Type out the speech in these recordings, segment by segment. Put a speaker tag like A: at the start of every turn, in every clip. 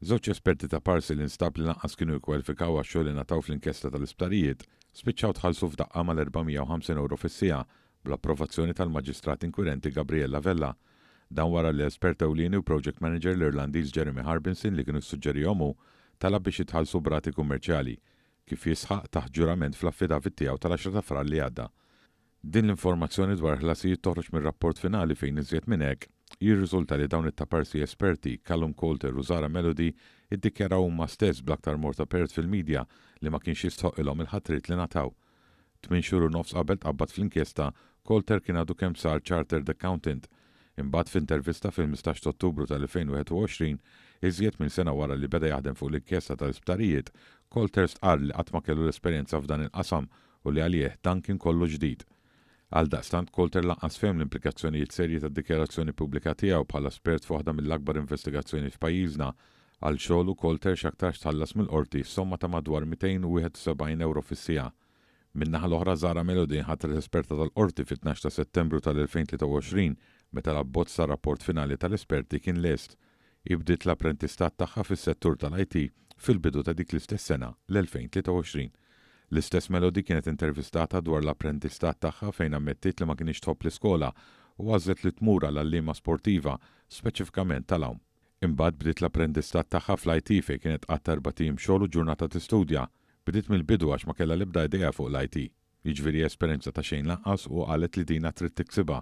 A: Żewġ esperti taparsi li nstab li lanqas kienu jikkwalifikaw għax-xogħol li ngħataw fl-inkjesta tal-isptarijiet spiċċaw tħallsu f'daqqa mal-450 ewro fis-siegħa bl-approvazzjoni tal-Maġistrat Inkwirenti Gabriella Vella. Dan wara li l-espert ewlieni u project manager l-Irlandiż Jeremy Harbinson li kienu ssuġġerihom hu talab biex jitħallsu b'rati kummerċjali, kif jisħaq taħt ġurament fl-affidavit tiegħu tal-10 ta' Frar li għadda. Din l-informazzjoni dwar ħlasijiet toħroġ mir-rapport finali fejn iżjed minn hekk, jirriżulta li dawn it-taparsi esperti, Callum Coulter u Zara Melody, iddikjaraw huma stess bl-aktar mod apert fil-media li ma kienx jistħoqqilhom il-ħatriet li ngħataw. Tmien xhur u nofs qabel tqabbad fl-inkjesta, Coulter kien għadu kemm sar Chartered Accountant. Imbagħad f'intervista fil-15 ta' Ottubru tal-2021, iżjed minn sena wara li beda jaħdem fuq l-inkjesta tal-isptarijiet, Coulter stqarr li qatt ma kellu l-esperjenza f'dan il-qasam u li għalih dan kien kollu ġdid. Għaldaqstant, Coulter lanqas fehem l-implikazzjonijiet serji tad-dikjarazzjoni pubblika tiegħu bħala espert f'waħda mill-akbar investigazzjonijiet f'pajjiżna. Għal xogħlu, Coulter x'aktarx tħallas mill-Qorti somma ta' madwar 271 ewro fis-siegħa. Min-naħa l-oħra, Zahra Melody nħatret esperta tal-Qorti fit-tnax ta' Settembru tal-2023 meta l-abbozz tar-rapport finali tal-esperti kien lest. Hi bdiet l-apprentistat tagħha fis-settur tal-IT fil-bidu ta' dik l-istess sena, l-2023. L-istess Melody kienet intervistata dwar l-apprentistat tagħha fejn ammettiet li ma kinitx tħobb l-iskola u għażlet li tmur għal għalliema sportiva, speċifikament tal-għawm. Imbagħad bdiet l-apprendistat tagħha fl-IT fejn kienet tqatta' erbat ijiem xogħol u ġurnata tistudja. Bdiet mill-bidu għax ma kellha l-ebda idea fuq l-IT. Jiġifieri esperjenza ta' xejn lanqas u qalet li din għad trid tiksibha.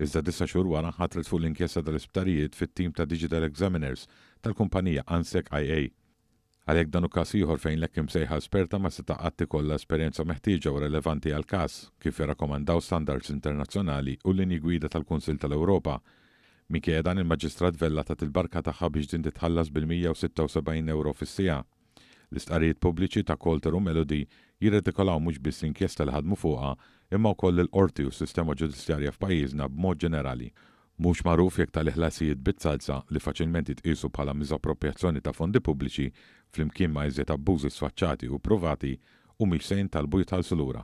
A: Iżda disa' xhur wara nħatret fuq l-inkjesta tal-isptarijiet fit-tim ta' Digital Examiners tal-kumpanija Ansec IA. Għalhekk dan hu każ ieħor fejn l-hekk imsejħa esperta ma seta' qatt ikollha esperjenza meħtieġa u relevanti għall-każ, kif jirrakkomandaw standards internazzjonali u l-linji gwida tal-Kunsill tal-Ewropa. Minkejja dan il-Maġistrat Vella tat il-barka tagħha biex din titħallas bil-176 ewro fis-siegħa. L-istqarrijiet pubbliċi ta' Coulter u Melody jirredikolaw mhux biss l-inkjesta li ħadmu fuqha, imma wkoll lill-Qorti u s-sistema ġudizzjarja f'pajjiżna b'mod ġenerali. Mhux magħruf jekk tali ħlasijiet bit-salza, li faċilment jitqiesu bħala miżapproprjazzjoni ta' fondi pubbliċi, flimkien ma' iżjed abbużi sfaċċati u ppruvati, humiex se jintalbu jitħallsu lura.